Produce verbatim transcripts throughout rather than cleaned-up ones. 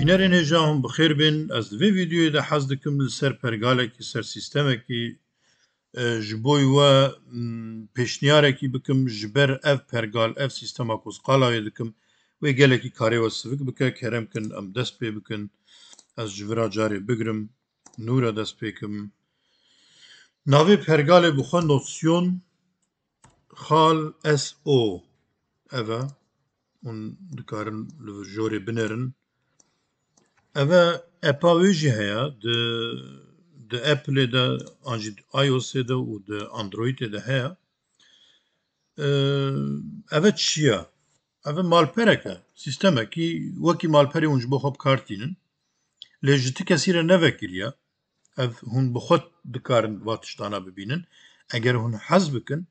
Yarên hêja hûn bi xêr bên. Ez di vê vîdeoyê de hez dikim li ser pergalekî, ser sîstemekî, e, ji bo we, m, pêşniyarekî bikim. Ji ber ev pergal, ev sîstema ku ez qala wê dikim, wê gelekî karê we sivik bike. Kerem kin em dest pê bikin. Ez ji vira carê bigrim. Nû re dest pê kim. Navê pergalê bi xwe Notion Xal S O. Ev e. Hûn dikarin li jorê binerin. Ev e, appa wê jî heye. Di, di Appleê de, an jî di iOSê de û di Androidê de heye. Ee, ev e çi ye? Ev e malperek e. Sîstemekî wekî malperê hûn ji bo xwe bi kar tînin. Lê ji ti kesî re nevekiriye. Ev hûn bi xwe dikarin va tiştana bibînin. Eger hûn hez bikin,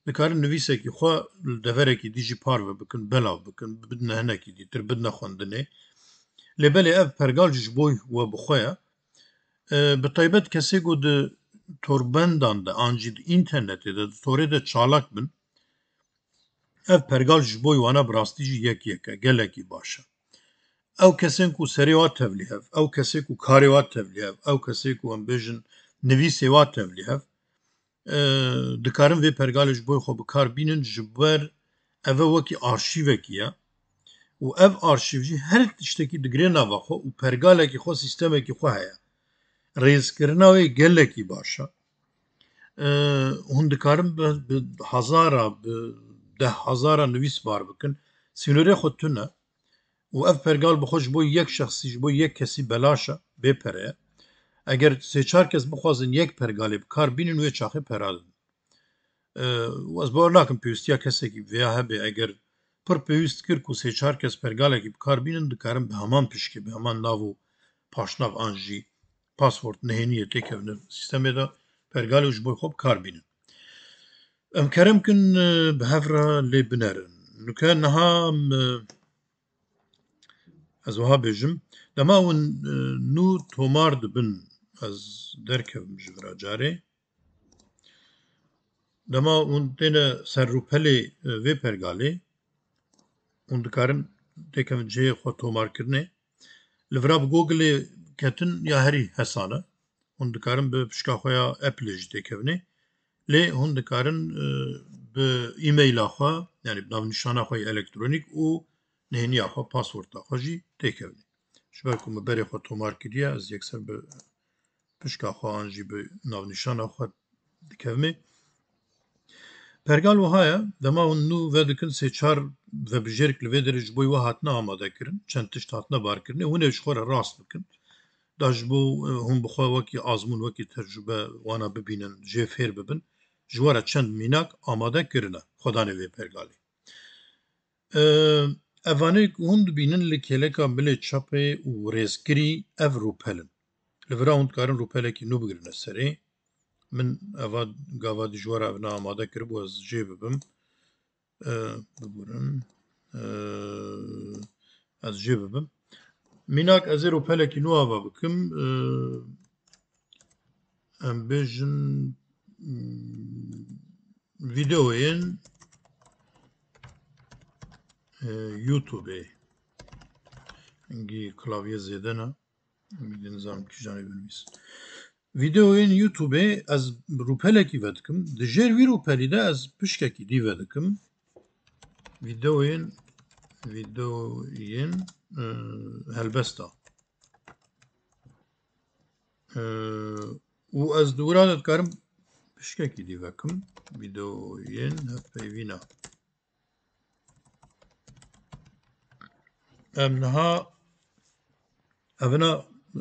dikarin nivîsekî xwe li deverekî dî jî parve bikin, belav bikin, bidine hinekî dîtir, bidine xwendinê. Lê belê ev pergal jî ji bo we bi xwe ye. E, bi taybet kesê ku di torbendan de, an jî di înternetê de, di torê de çalak bin, ev pergal ji bo wana bi rastî jî yek yek e, gelekî baş e. Ew kesên ku serê wa tevlî hev, ew kesê ku karê wa tevlî hev, ew kesê ku em bêjin nivîsê wa tevlî hev, e, dikarin vê pergalê ji bo xwe bi kar bînin, ji ber ev e wekî arşîvekî ye û ev arşîv jî her tiştekî digire nava xwe û pergalekî xwe, sîstemekî xwe heye. Rêzkirina wê gelekî baş e. E, hûn dikarin bi, bi hezara, bi deh hezara nivîs bar bikin. Sînorê xwe tune. Û ev pergal bi xwe ji bo yek şexsî, ji bo yek kesî belaş e, bê pere ye. Eger sê çar kes bixwazin yek pergalê bi kar bînin, wê çaxê pera didin. E, û ez bawer nakim pêwîstiya kesekî vêya hebe. Eger pir pêwîst kir ku sê çar kes pergalekî bi kar bînin, dikarin bi heman pişkê, bi heman nav û paşnav an jî password nehêniyê têkevine sîstemê de, pergalê û ji bo xwe bi kar bînin. Em kerem kin, e, bi hev re lê binerin. Nuke niha em, e, ez wiha bêjim, dema hûn, e, nû tomar dibin, ez derkevim ji vira carê. Dema hûn têne ser rûpelê, e, vê pergalê, hûn dikarin têkevin cihê xwe tomarkirinê. Li vira bi Googleê ketin ya herî hesan e. Hûn dikarin bi pişka xwe ya Appleê jî têkevin ê. Lê hûn dikarin, e, bi e-maila xwe, yanî bi navnîşana xwe yê elektronîk û nehêniya xwe, passworda xwe jî têkevin ê. Ji ber ku min berê xwe tomar kiriye, ez yekser bi pişka xwe an jî bi navnîşana xwe dikevimê. Pergal wiha ye, dema hûn nû vedikin, sê çar vebijêrk li vê derê ji bo we hatine amade kirin, çend tişt hatine barkirinê, hûn ê ji xwe re rast bikin. Da ji bo, e, hûn bi xwe wekî azmûn, wekî tecrûbe wana bibînin, jê fêr bibin, ji we re çend mînak amade kirine xwedanê vê pergalê. E, evanê ku hûn dibînin li kêleka milê çepê û rêzkirî ev rûpel in. Li vira hûn dikarin rûpelekî nû bigirine serê. Min eva gava dijwara evna amade kiribû, ez jê bibim. E, bibirin. E, ez jê bibim. Mînak ez ê rûpelekî nû ava bikim. E, em bêjin, mm, vîdeoyên, e, YouTubeê. Hingî klavye zêde ne. Hingî nizam kîjanê binivîs. Vîdeoyên YouTubeê ez rûpelekî vedikim. Di jêr wî rûpelî de ez pişkekî dî vedikim. Vîdeoyên, vîdeoyên, e, helbesta. E, û ez di wira de dikarim pişkekî dî vekim. Vîdeoyên hevpeyvîna. Em niha evina, e,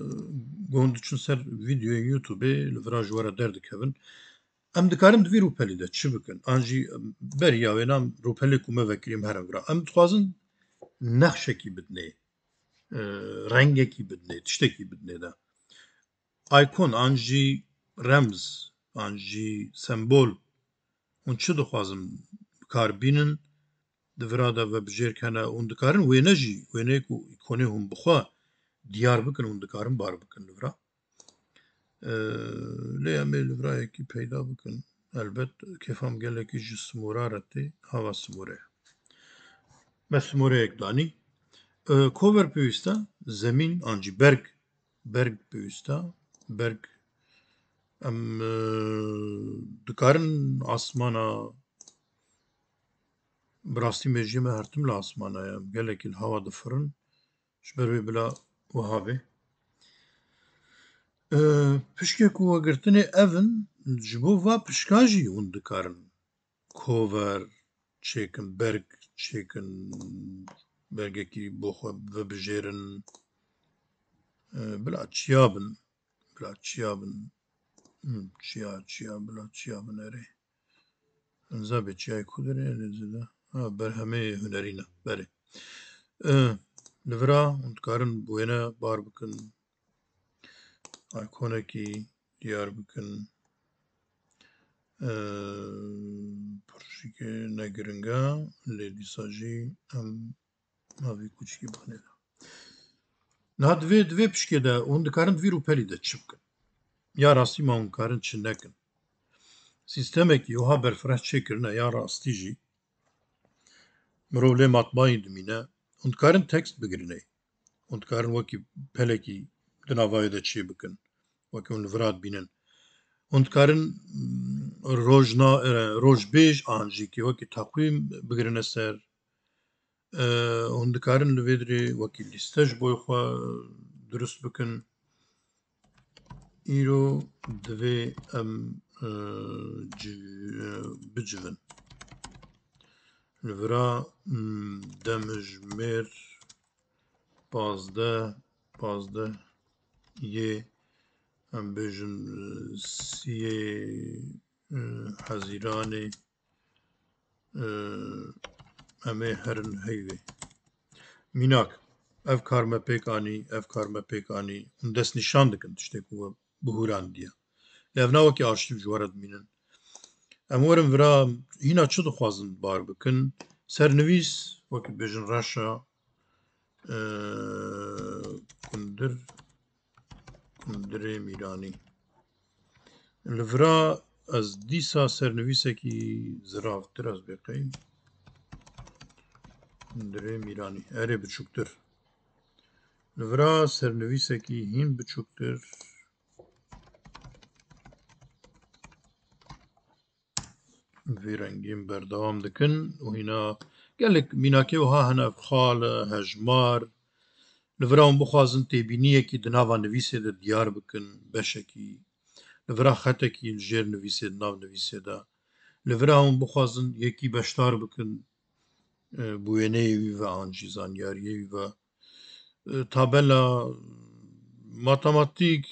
ku hûn diçin ser vîdeoyên YouTubeê, li vira ji we re derdikevin. Em dikarin di vî rûpelî de çi bikin? An jî, em, beriya wêna rûpelê ku me vekirî em herin vira. Em dixwazin nexşekî bidinê, e, rengekî bidinê, tiştekî bidinê de. Îkon an jî remz, an jî sembol, hûn çi dixwazin bi kar bînin, di vira de vebijêr kene, hûn dikarin wêne jî, wêneyê ku îkonê hûn bi xwe diyar bikin, hûn dikarin bar bikin li vira. Ee, lê em ê li vira yekî peyda bikin. Elbet kêfa min gelekî ji simora re tê, hava simore ye. Me simoreyek danî. E, cover pêwîst e, zemîn an jî berg, berg pêwîst e, berg. Em, e, dikarin asmana, bi rastî mêjiyê me her tim li asmana ye, gelekî li hewa difirin, ji ber wê bila wiha bê. E, pişkê ku we girtinê ev in, ji bo va pişka jî hûn dikarin cover çêkin, berg çêkin, bergekî bo xwe vebijêrin. E, bila çiya bin, bila çiya bin. Hmm, çiya, çiya, bila çiya bin erê. Niza bê çiyayê ku derê, erê zêde. Ha, berhemê hunerî ne, berê. E, li vira hûn dikarin wêne bar bikin. Ikonekî diyar bikin. Eee, pirşikê ne giring e, lê dîsa jî em navê kûçikî banêre. Niha di vê, di vê pişkê de hûn dikarin di vî rûpelî de çi bikin? Ya rastî ma hûn karin çi nekin? Sîstemekî wiha berfireh çêkirine ya rastî jî mirov lê matmayî dimîne. Hûn dikarin tekst bigirinê. Hûn dikarin wekî pelekî di navayê de çê bikin. Wekî hûn li vira dibînin. Hûn dikarin, mm, rojna-, e, rojbêj an jî kê wekî teqwîm bigirine ser. E, hûn dikarin li vê dirê wekî lîste ji bo xwe dirust bikin. Îro divê em, e, ci-, e, bicivin. Li vira, mm, demjimêr pazdeh, pazdeh yê, em bêjin, e, siyê, e, Hezîranê, e, em ê herin heyvê. Mînak, ev kar me pêk anî, ev kar me pêk anî, hûn destnîşan dikin tiştê ku we bihûrandiye. Lê ev na wekî arşîv ji we re dimînin. Em werin vira hîna çi dixwazin bar bikin? Sernivîs, wekî bêjin reşa, e, kundir, kundirê Mîranî. Li vira ez dîsa sernivîsekî ziravtir ez bê qey. Hundirê Mîranî. Erê biçûktir. Li vira sernivîsekî hîn biçûktir. Vî rengîn berdewam dikin û hîna gelek mînakê wiha hene, ev xal e, hejmar. Li vira hûn bixwazin têbîniyekî di nava nivîsê de diyar bikin, beşekî. Li vira xetekî li jêr nivîsê, di nav nivîsê de. Li vira hûn bixwazin yekî beşdar bikin, e, bi wêneyê wî ve an jî zanyariyê wî ve. E, tabela, matematîk,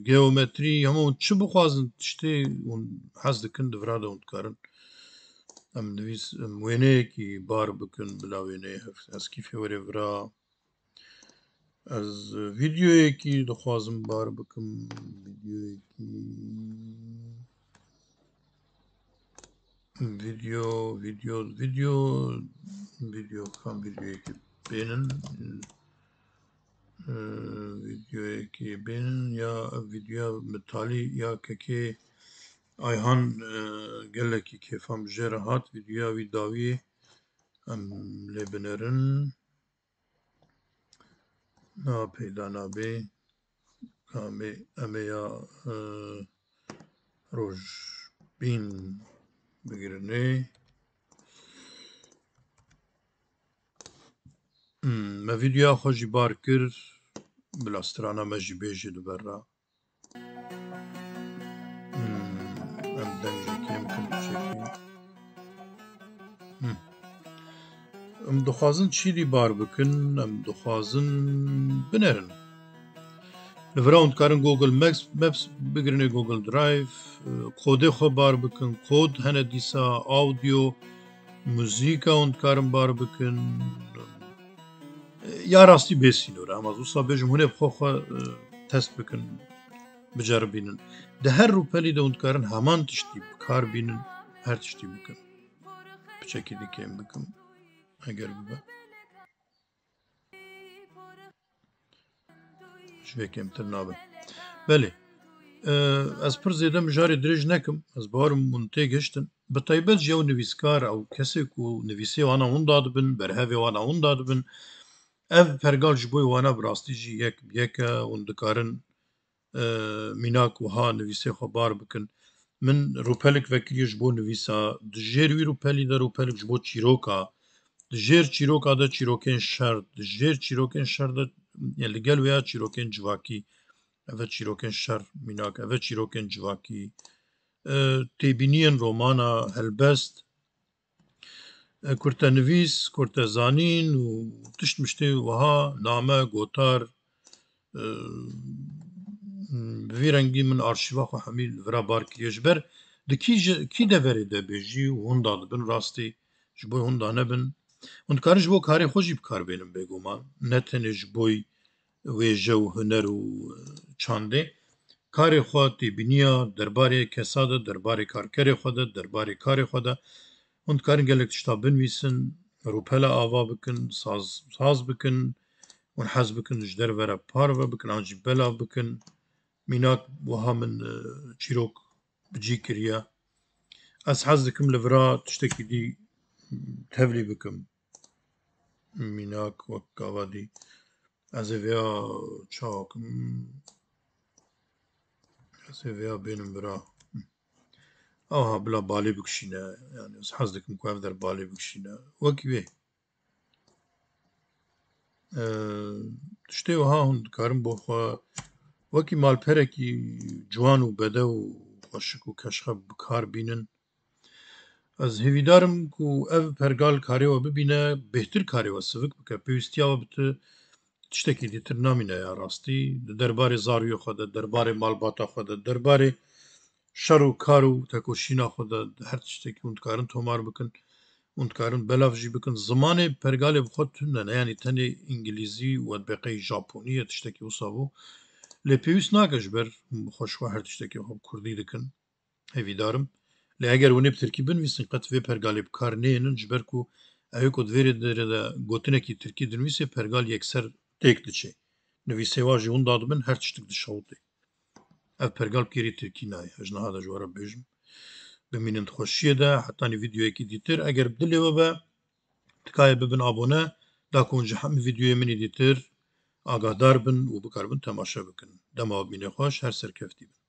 geometrî, hemû hûn çi bixwazin, tiştê hûn hez dikin, di vira de hûn dikarin. Em nivîs, em wêneyekî bar bikin, bila wêneyê hev-, ez kîfê werê vira. Ez vîdeoyekî dixwazim bar bikim. Vîdeoyekî, vîdeo, vîdeo, vîdeo, vîdeo, kam vîdeoyekî bênin. Ee, vîdeoyekî bênin ya vîdeoya Mitalî ya kekê Ayhan, e, gelekî kêfa min jê re hat. Vîdeoya wî dawiyê em lê binerin. Na peyda nabê. Kamê em ê ya, e, rojbîn bigirinê. Hmm, me vîdeoya xwe jî bar kir. Bila strana me jî bêjî li ber re. Hmm, em deng jî kêm kin tiştekî. Hmm. Em dixwazin çî dî bar bikin, em dixwazin binerin. Li vira hûn dikarin Google Maps, Maps bigirinê Google Drive, e, kodê xwe bar bikin, kod hene dîsa, audio, muzîka hûn dikarin bar bikin. E, ya rastî bê sînor e, em ez wisa bêjim, hûn ê bi xwe xwe, e, test bikin, biceribînin. Di her rûpelî de hûn dikarin heman tiştî bi kar bînin, her tiştî bikin. Piçekî dî kêm bikim, eger bibe. Ji vê kêmtir nabe. Belê. E, ez pir zêde mijarê dirêj nekim. Ez bawerim hûn têgihiştin. Bi taybet jî ew nivîskar, ew kesê ku nivîsê wana hûn dadibin, berhevê wana hûn dadibin, Ev pergal ji bo wana bi rastî jî yek bi yek e, hûn dikarin, e, mînak wiha nivîsê xwe bar bikin. Min rûpelik vekiriye ji bo nivîsa. Di jêr wî rûpelî de rûpelik ji bo çîroka. Di jêr çîroka de çîrokên şer. Di jêr çîrokên şer de, yani li gel wê ya çîrokên civakî. Ev e çîrokên şer, mînak. Ev e çîrokên civakî. E, têbîniyên romana, helbest. E, kurtenivîs, kurtezanîn û tişt miştê wiha, name, gotar, e, bi vî rengî min arşîva xwe hemî li vira bar kiriye. Ji ber di kî ji, kî deverê de bê jî û hunda dibin rastî ji bo hunda nebin. Hûn dikarin ji bo karê xwe jî bi kar bênin bêguman. Ne tenê ji boy wêje û huner û, e, çandê. Karê xwe têbîniya derbarê kesa de, derbarê karkerê xwe de, derbarê karê xwe de. Hûn dikarin gelek tişta binivîsin, rûpele ava bikin, saz, saz bikin, hûn hez bikin ji derve re parve bikin, an jî belav bikin. Mînak wiha min, e, çîrok bi cî kiriye. Ez hez dikim li vira tiştekî dî tevlî bikim. Mînak wek gava dî. Ez ê vêya çawa kim? Ez ê vêya bênim vira. Aha, bila balê bikişîne. Yani ez hez dikim ku ev der balê bikişîne. Wekî wê. Ee, tiştê wiha hûn dikarin bo xwe wekî malperekî ciwan û bedew û xweşik û keşxe bi kar bînin. Ez hêvîdar im ku ev pergal karê we bibîne, bêhtir karê we sivik bike. Pêwîstiya we bi tu tiştekî dîtir namîne ya rastî. Di derbarê zarûyê xwe de, derbarê malbata xwe de, derbarê şer û kar û tekoşîna xwe de, di her tiştekî hûn dikarin tomar bikin, hûn dikarin belav jî bikin. Zimanê pergalê bi xwe tune ne, yanî tenê îngilîzî û edbeqeyî japonî ye, tiştekî wisa bû. Lê pêwîst nake ji ber hûn bi xwe ji xwe her tiştekî xwe bi kurdî dikin. Hêvîdar im. Lê eger hûn ê bi tirkî binivîsin, qet vê pergalê bi kar nênin, ji ber ku ew ê ku di vê derê de gotinekî tirkî dinivîsê, pergal yekser têk diçe. Nivîsê wa jî winda dibin, her tiştik dişewitê. Ev pergal bi kêrî tirkî nayê. Ez niha de ji we re bêjim. Bimînin di xweşiyê de, hetanî vîdeoyekî dîtir. Eger bi dilê we be, dikaye bibin abone, da ku hûn ji hemî vîdeoyê min î dîtir agahdar bin û bikaribin temaşe bikin. Dema we bimîne xweş, her serkeftî bin.